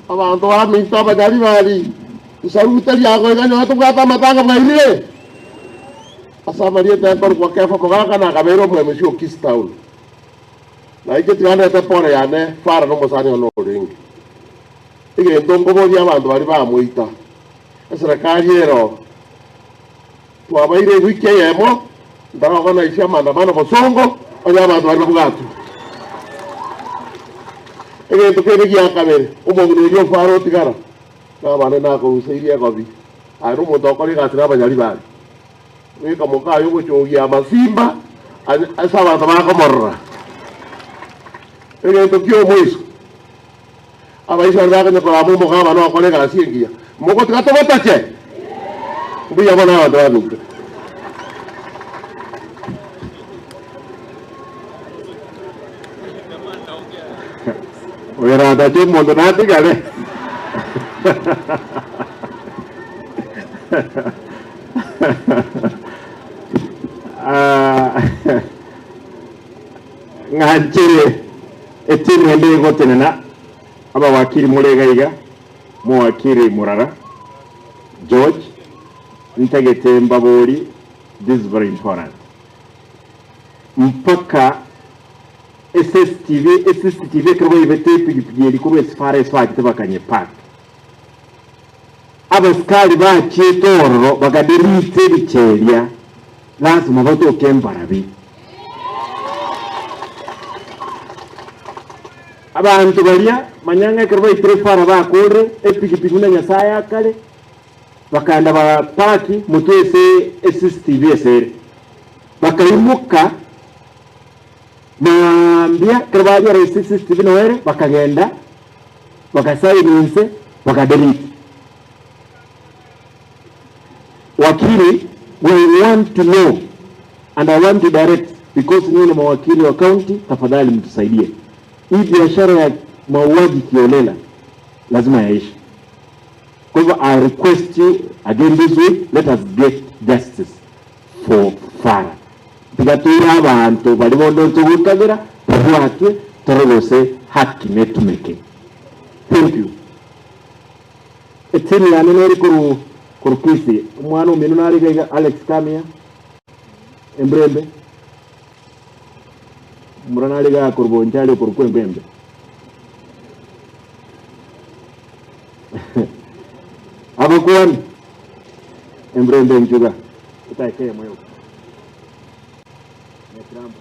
Abanto baminto abanyaribari, risaruta riago iga nyowe tobwate amatanga bwairire. Ase amarieta enkorokwa Kefa omogaka na akabeire omoemesi o Kisii Town. Na inche tiga ndete pore yane Fara nomosani one orenge. Egento nkoboria abanto baria bamoita, eserekari ero twabaire ewiki eyemo ntaroganaisie amandamano bosongo onye abanto baria babwatwe. Egento kende gia kabere, omong'ina oria o Fara otigara nabande nakoruseirie egobi, aye nomonto ogokora egasi nabanyaribari. Goika mokaye ogochogia amasimba ase abanto bakomorora. Egento ki'omoiso, Abaisraeli bakonya korama omogabana ogokora egasi engiya, mogotiga togotache? Mbuya mono abanto baminto. Oyoratache omonto natigare. Ng'anchere etimu ende egotenena, abawakiri more iga iga, mowakiri Murara George, ntagete mbabori this is very important, mpaka SSTV, eCCTV ekero baibete epigipigi eri korwa esifara ase bachete bakanyepark. Abasikari bachiete ororo bakadelete ebicha eria, lasima batoke mbarabi. Abanto baria manya ng'a ekero baitire Farao bakoorire epigipigi buna Nyasae akare, bakaenda bagapaki motwe ase eCCTV ase ere. Bakaimoka mambia ekero bariora eCCTV noyo ere, bakagenda bagasaina inse bakadelete. Wakili, we want to know and I want to direct because nyinyi ni mawakili wa county, tafadhali mtusaidie. Hii biashara ya mauaji kiholela lazima yaishe. Kwa hivyo I request you again this week, let us get justice for Farah. Tiga toire abanto baria bono togokagera babwatwe tore gose haki netumeke. Thank you. Etimu yane nere korwa korwa Kisii. Omwana omino nare iga iga Alex come here. Embrembe. Omura nare iga korwa Bonchari okorokwa Embembe. Abakuani. Embrembe enchuga. Etaika eyemo yoka. Nyakirambo.